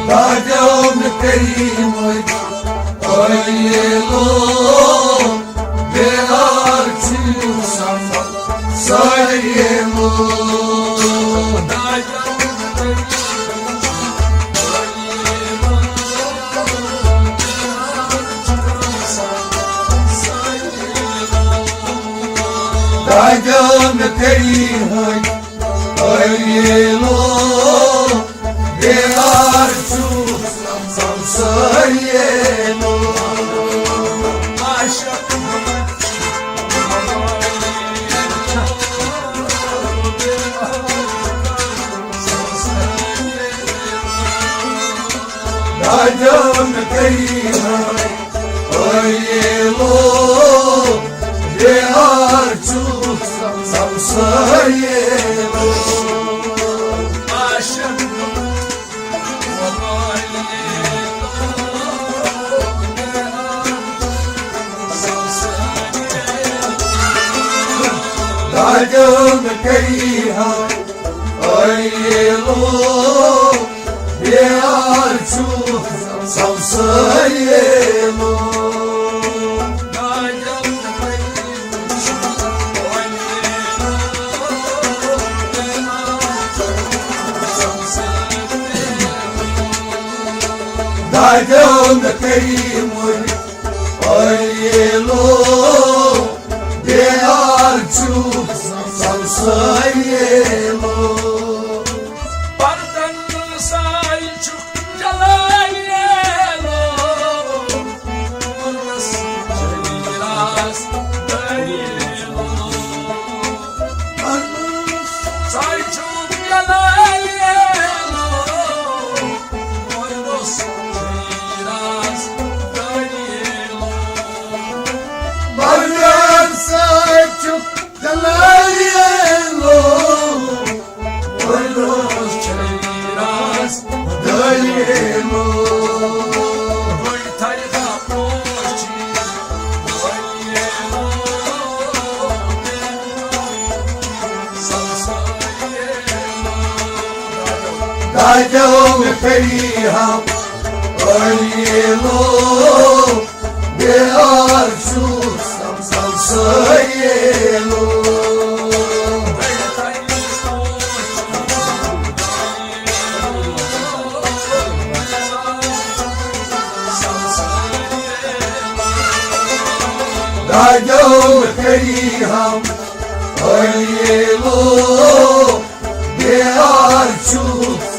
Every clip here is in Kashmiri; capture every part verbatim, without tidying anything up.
دادیو مےٚ کٔری مٔرۍ ٲیلو، بیار چھُ سمسم سٲیلو۔ دادیو مےٚ کٔری مٔرۍ ٲیلو، بیار چھُ سمسم سٲیلو۔ دادیو مےٚ کٔری مٔرۍ ٲیلو، بیار چھُ سمسم سٲیلو۔ دادیو مےٚ کٔری مٔرۍ ٲیلو، بیار چھُ سمسم سٲیلو۔ دادیو مےٚ کٔری مٔرۍ ٲیلو، بیار چھُ سمسم سٲیلو۔ پردن ساے چھُ جلٲیلو، پردن ساے چھُ جلٲیلو۔ بردن سۭتۍ چھُ جلٲیلو، بردن سۭتۍ چھُ دلیلو۔ دادیو مےٚ کٔری مٔرۍ ٲیلو، بیار چھُ سمسم سٲیلو۔ دادیو مےٚ کٔری مٔرۍ ٲیلو، بیار چھُ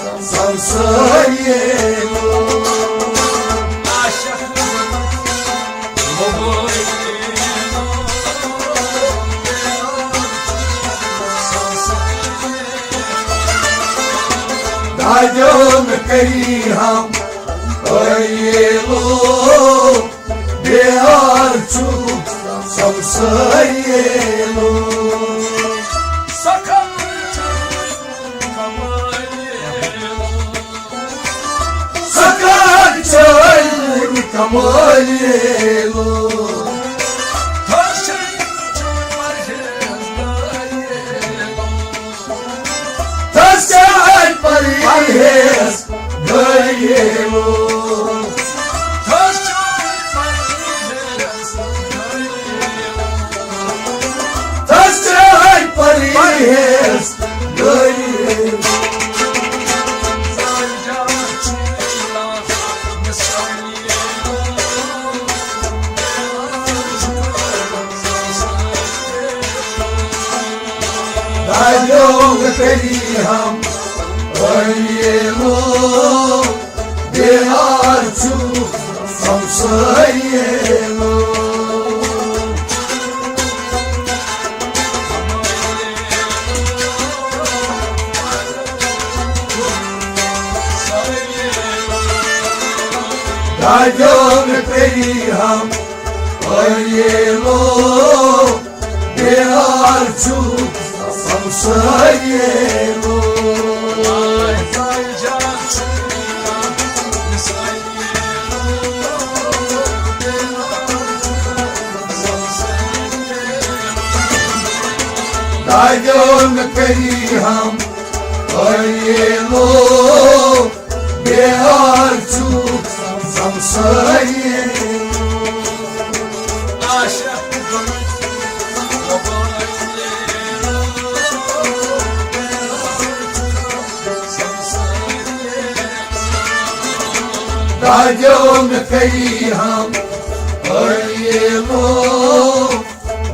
سمسم سٲیلو۔ دادیو مےٚ کٔری مٔرۍ ٲیلو، بیار چھُ سمسم سٲیلو۔ سخن چھُ کمٲیلو۔ سخن چھُ کمٲیلو۔ تس چاے پرہیز گٔیلو۔ تس چاے پرہیز گٔیلو۔ تس چاے پرہیز گٔیلو۔ دادیو کٔری مٔرۍ ٲیلو، بیار چھُ سمسم سٲیلو۔ دادیو مےٚ کٔری مٔرۍ ٲیلو، بیار چھُ سمسم سٲیلو۔ دادیو مےٚ کٔری مٔرۍ ٲیلو، بیار ہمسایہِ۔ دادیو مےٚ کٔری ہم ٲیٖلو،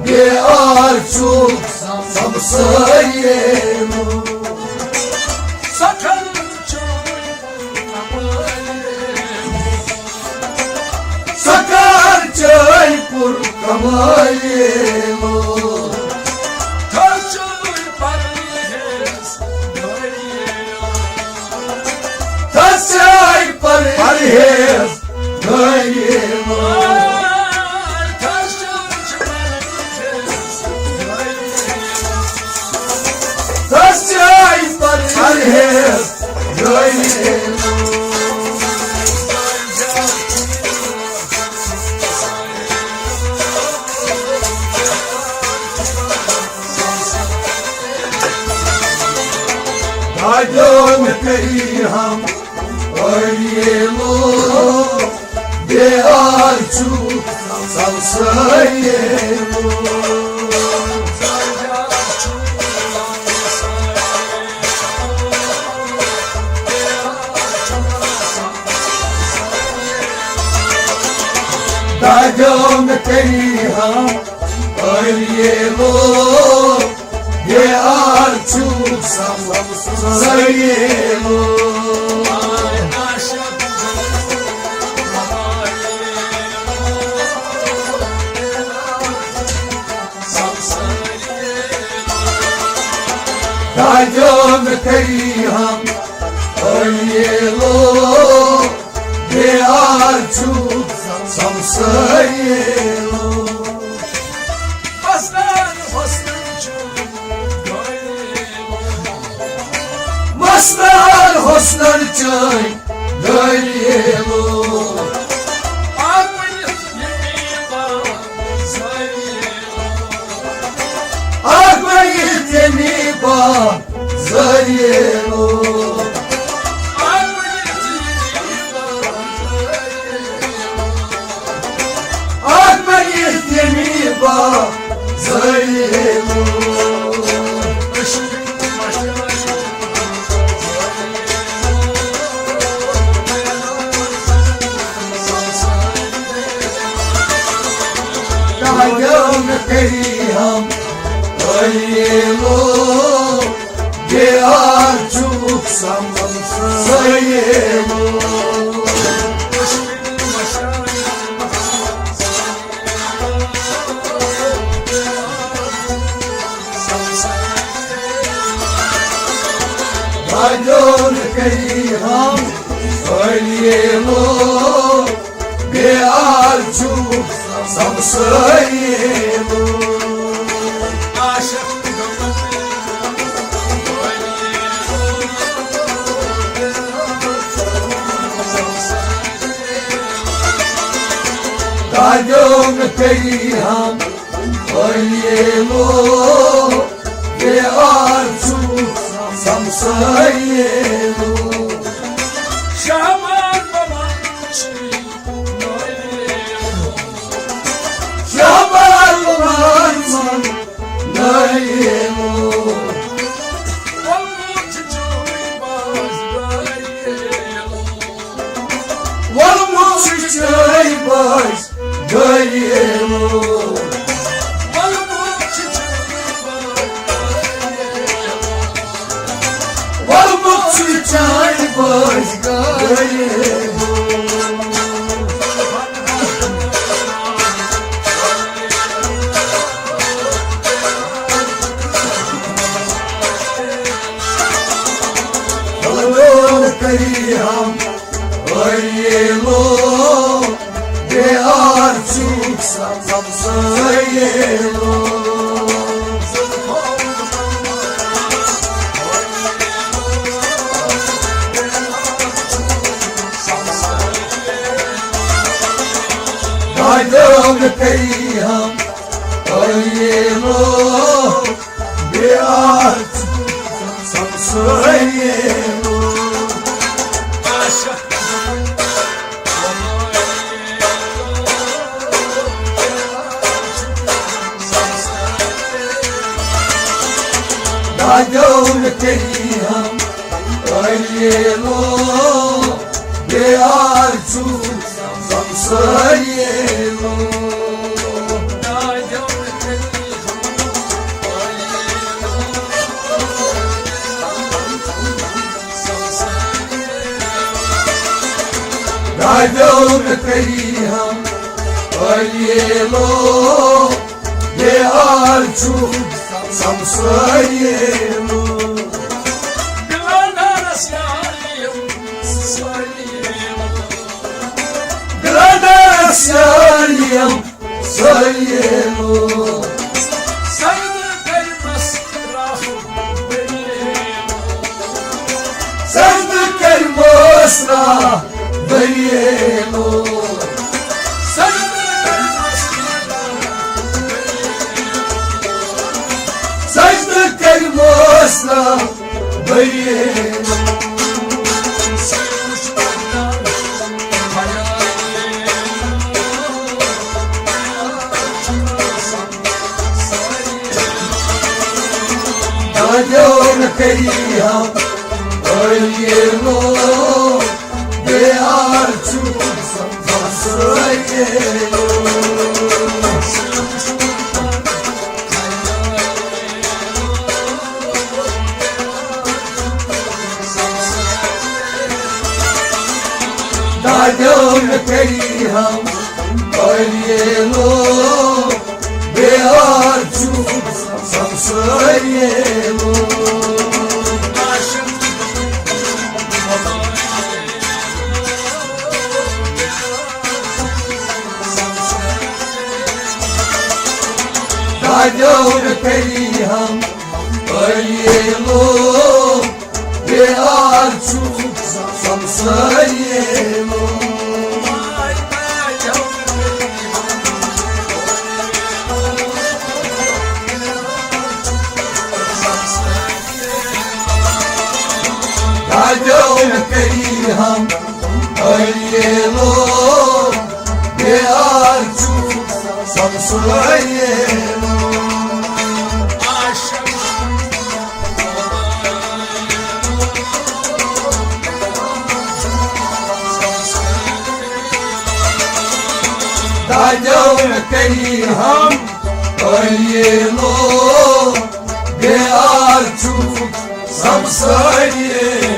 بے آر چھُ ہمسایہِ۔ سکھل چھُ سکار چٲے پُر کمٲیِلو۔ تھل چٲے پرہیز گٲیِلو۔ تھل چٲے پرہیز گٲیِلو۔ تھل چٲے پرہیز گٲیِلو۔ دادیو مےٚ کٔری ہم ٲیٖلو، بے آر چھُ ہمسایِلو۔ دادیو مےٚ کٔری ہم ٲیٖلو، بے آر چھُ ہمسایِلو۔ دادیو مےٚ کٔری ہم ٲیٖلو، بے آر چھُ ہمسایِلو۔ مستان حسنن چھُ گٲیِلو۔ مستان حسنن چھُ گٲیِلو۔ اکھ بٔنِتھ ییٚمی بازٲریٖلو۔ اکھ بٔنِتھ ییٚمی بازٲریٖلو۔ اکھ بٔنِتھ ییٚمی بازٲریٖلو۔ دادیو مےٚ کٔری ہم ٲیٖلو، بے آر چھُ ہمسایِلو۔ دادیو مےٚ کٔری ہم ٲیٖلو، بے آر چھُ ہمسایِلو۔ دادیو مےٚ کٔری ہم ٲیٖلو، بے آر چھُ ہمسایِلو۔ شہباز بابا چھُ شہباز بابا نٲیِلو۔ ووٚنمُت چھُ چٲنۍ باز گٲیِلو۔ ووٚنمُت چھُ چٲنۍ باز گٲیِلو۔ ووٚنمُت چھُ چٲنۍ بٲژ گٲیِلو۔ وَلہٕ کٔری ہم ٲیِلو، بے آر چھُ ہمسایِلو۔ دادیو مےٚ کٔری ہم ٲیِلو، بے آر چھُ ہمسایِلو۔ کٔری ہم عٲلی لو، بیار چھُ سمسٲری لو۔ دادیو مےٚ کٔری ہم عٲلی لو، بیار چھُ سمسٲری لو۔ گرٛانڈَس یاریم سٲری لو۔ گرٛانڈَس یاریم سٲری لو۔ سجدٕ کٔرۍ مَس راہ بٔری لو۔ سجدٕ کٔرۍ مَس راہ بٔری لو۔ سجدٕ کٔرۍ مَس راہ بٔری لو۔ سجدٕ کٔرۍ مَس راہ بٔری لو۔ دادیو مےٚ کٔری ہم عٲلی لو، بیار چھُ سمسٲری لو۔ دادیو مےٚ کٔری ہم عٲلی لو، بیار چھُ سمسٲری لو۔ دادیو مےٚ کٔری ہم عٲلی لو، بیار چھُ سمسٲری لو۔ دادیو مےٚ کٔری ہم عٲلی لو، بیار چھُ سمسٲری لو۔ دادیو مےٚ کٔری ہم عٲلی لو، بیار چھُ سمسٲری